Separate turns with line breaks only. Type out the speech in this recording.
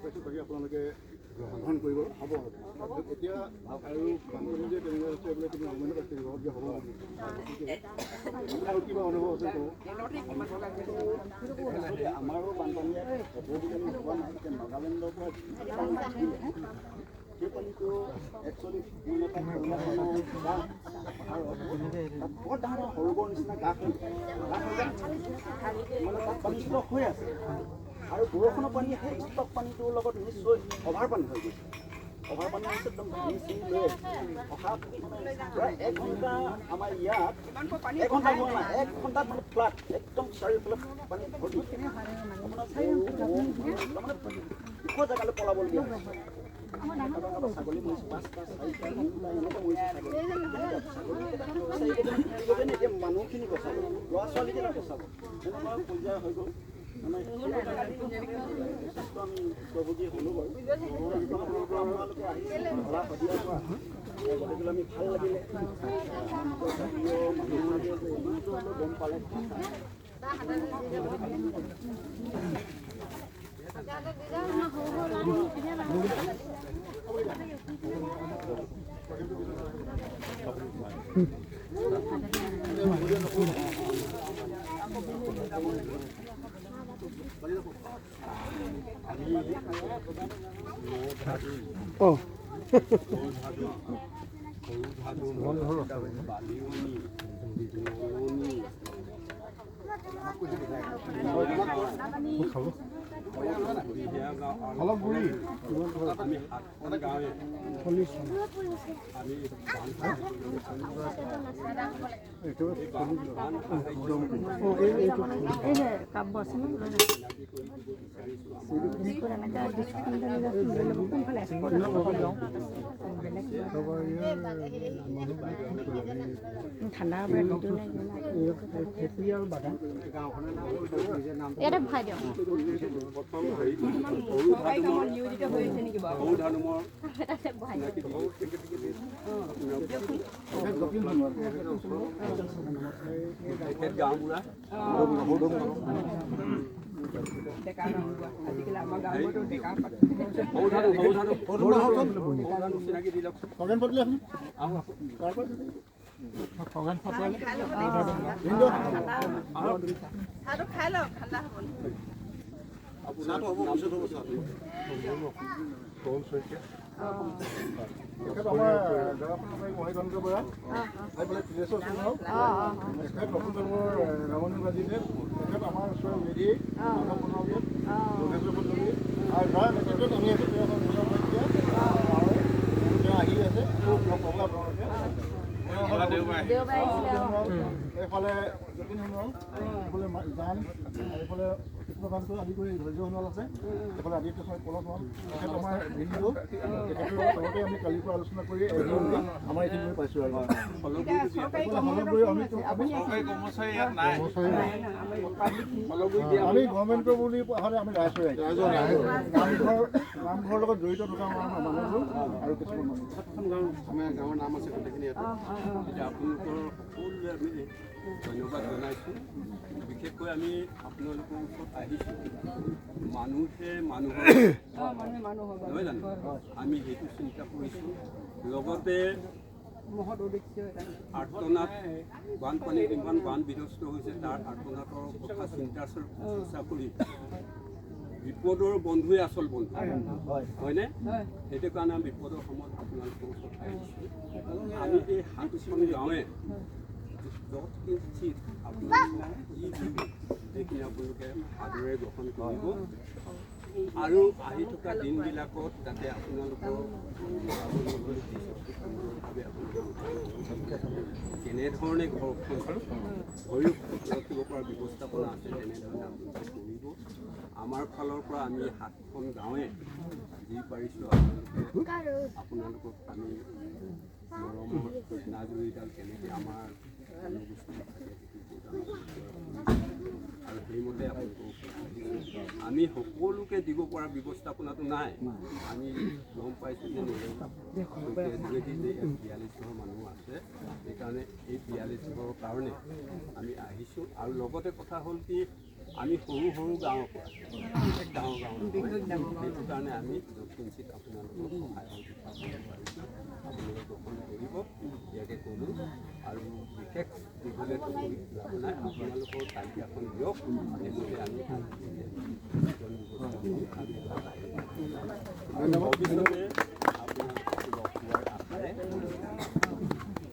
পাইছোঁ। বাকী আপোনালোকে গ্ৰহণ কৰিব হ'ব। এতিয়া আৰু বানপানী যে তেনেকুৱা হৈছে, এইবিলাক তুমি গভৰ্ণমেণ্টত আছে যে হ'ব বুলি। গতিকে আৰু কিবা অনুভৱ আছে ক'ব।
আমাৰো বানপানীয়ে হ'ব বুলি আমি ভবা নাই। এতিয়া নাগালেণ্ডৰ পৰা যিটো পানী আহিলে, সেই পানীটো একচুৱেলি মানে তাত অৰুণাচলৰ গাঁ পাহাৰত তাত বৰ ডাঙৰ ডাঙৰ সৰু নিচিনা গাঁত হৈ গাঁত হৈ যায়। মানে তাত পানী ষ্টক হৈ আছে আৰু বৰষুণৰ পানী সেই ষ্টক পানীটোৰ লগত মিক্স হৈ অভাৰ পানী হৈ গৈছে। অভাৰ পানী হৈছে, একদম ভাঙি চিঙি লৈ আহিছে। অহা মানে প্ৰায় 1 ঘণ্টা, আমাৰ ইয়াত 1 ঘণ্টা হোৱা নাই, 1 ঘণ্টাত মানে ফ্লাড, একদম চাৰিওফালে পানী ভৰ্তি। আপোনাৰ গৰু, ম'হ, তাৰমানে ওখ জেগালৈ পলাবলগীয়া হৈছে। কাৰোবাৰ কাৰোবাৰ ছাগলী মৰিছে, পাঁচটা, চাৰিটা, তিনিটা এনেকৈ মৰিছে ছাগলী। ছাগলীকেইটা বিচাৰি গৈ এতিয়া মানুহখিনি বচাব, ল'ৰা ছোৱালীকেইটা বচাব, তেনেকুৱা পৰ্যায় হৈ গ'ল। মানে যথেষ্ট আমি ভুক্তভোগী হ'লোঁ বাৰু। আপোনালোকে আহিছে ঢলা শদিয়াৰ পৰা, গতিকে আমি ভাল লাগিলে। আমাৰ নিজৰ জাতীয় মানুহবিলাকে যে ইমানটো হ'লেও গম পালে।
অঁ।
সৰু ভাদু, বালিয়নি, নলনী, কুঁহিয়া গাঁও আৰু
অলপ গুৰি
আমি সাতখন গাঁৱে আমি বান
এইটো
এই বান সাহাৰ্য
এই যে কাপবোৰ আছে ন, লৈ যা।
চিনাকি কৰি দিব বিচাৰিছোঁ আমাৰ
বিস্কুট এনেকৈ বিস্কুট লৈ ল'ব। কোনফালে এক্সপৰ্ট আছে? বেলেগ কিবা ঠাণ্ডা পৰা নিদিওঁ নে?
খেতি আৰু বাগান।
ইয়াতে ভৰাই দিয়ক।
প্ৰথম হেৰি সৰু ধানুমৰ
তাতে ভৰাই দিয়ক।
চিনাকি দি
তেখেত যতীন সোণোৱাল।
তেখেত গাঁওবুঢ়া।
ডেকা গাঁওবুঢ়া, আজিকালি আমাৰ গাঁওবোৰতো ডেকা।
সৰু ধানু, সৰু ধানু, সৰু ধানু চিনাকি দি লওক।
খগেন পটলি আপুনি
আহক।
তাৰ পৰা
খগেন ফাটোৱালে।
চাহটো খাই লওক, ঠাণ্ডা হ'ব।
আপোনাৰ
হ'ব, পিছত হ'ব চাহটো।
তৰুণ শইকীয়া।
তেখেত আমাৰ গাঁওখনৰ মহিকান্ত বৰা, এইফালে তিলেশ্বৰ সোণোৱাল, তেখেত নতুন জন্মৰ ৰামানু গাজীদেৱ, তেখেত আমাৰ ওচৰৰ মেধি মাধৱ সোণোৱালদেৱ, যোগেশ্বৰ কন্দলী আৰু যাৰ নেতৃত্বত আমি আছোঁ তেওঁ হ'ল নীলম শইকীয়া আৰু তেওঁ আহি আছে, আকৌ লগ পাব আপোনালোকে।
দেওবাৰে আহিছিলে অঁ।
এইফালে যতীন সোণোৱাল, এইফালে জান, এইফালে কৃষ্ণকান্ত আদি কৰি ধৈৰ্য সোণোৱাল আছে, এইফালে আদিত্য সোণোৱাল, পলক সোণোৱাল, তেখেত আমাৰ ভিনদেউ। তেখেতৰ লগতে আমি কালিৰ পৰা আলোচনা কৰি এৰি আমাৰ এইখিনি পাইছোঁ আৰু
চৰকাৰী
এইফালে শলগুৰি আমি আমি আমি গভৰ্ণমেণ্টৰ বুলি হ'লে আমি ৰাইজৰ নামঘৰ নামঘৰৰ লগত জড়িত থকা আমাৰ মানুহবোৰ আৰু কিছুমান মানুহ।
সাতখন গাঁও, আমাৰ গাঁৱৰ নাম আছে গোটেইখিনি ইয়াতে। এতিয়া আপোনালোকৰ সকলোৱে আমি ধন্যবাদ জনাইছোঁ। বিশেষকৈ আমি আপোনালোকৰ ওচৰত আহিছোঁ, মানুহে মানুহৰ
মানুহে মানুহ হ'ব।
নহয় জানো? আমি সেইটো চিন্তা কৰিছোঁ। লগতে
মহৎ উদ্দেশ্য এটা।
আৰ্তনাদ, বানপানীত ইমান বান বিধ্বস্ত হৈছে, তাৰ আৰ্তনাদৰ কথা চিন্তা চৰ্চা কৰি বিপদৰ বন্ধুৱে আচল বন্ধু, হয়নে? সেইটো কাৰণে আমি বিপদৰ সময়ত আপোনালোকৰ ওচৰত আহিছোঁ। আমি এই সাতখন গাঁৱে য'ত কিঞ্চিত আপোনালোকক যি দিব, সেইখিনি আপোনালোকে সাদৰেৰে গ্ৰহণ কৰিব আৰু আহি থকা দিনবিলাকত যাতে আপোনালোকৰ সুন্দৰভাৱে আপোনালোকে কেনেধৰণে ঘৰখন ধৰি ৰাখিব পৰা ব্যৱস্থাপনা আছে, তেনেধৰণে আপোনালোকে কৰিব। আমাৰ ফালৰ পৰা আমি সাতখন গাঁৱে যি পাৰিছোঁ, আপোনালোকে আপোনালোকক আমি মৰমৰ এনাজৰীডাল কেনেকৈ আমাৰ জনগোষ্ঠীত থাকে, সেইটো আৰু সেইমতে আপোনালোকক আমি সকলোকে দিব পৰা ব্যৱস্থাপনাটো নাই। আমি গম পাইছোঁ যে যোগেদি যে ইয়াত 42 ঘৰ মানুহ আছে, সেইকাৰণে এই 42 ঘৰৰ কাৰণে আমি আহিছোঁ। আৰু লগতে কথা হ'ল কি, আমি সৰু সৰু গাঁৱৰ পৰা, বিশেষ ডাঙৰ গাঁও নহয়, সেইটো কাৰণে আমি কিঞ্চিত আপোনালোকক সহায় সহযোগিতা কৰিব পাৰিছোঁ। আপোনালোকে গ্ৰহণ কৰিব, ইয়াকে ক'লোঁ। আৰু বিশেষ দীঘলীয়াটো কৰি লাভ নাই। আপোনালোকৰ তালিকাখন দিয়ক, সেইমতে আমি জীৱন ব্যৱস্থা কৰি আমি ভৱিষ্যতে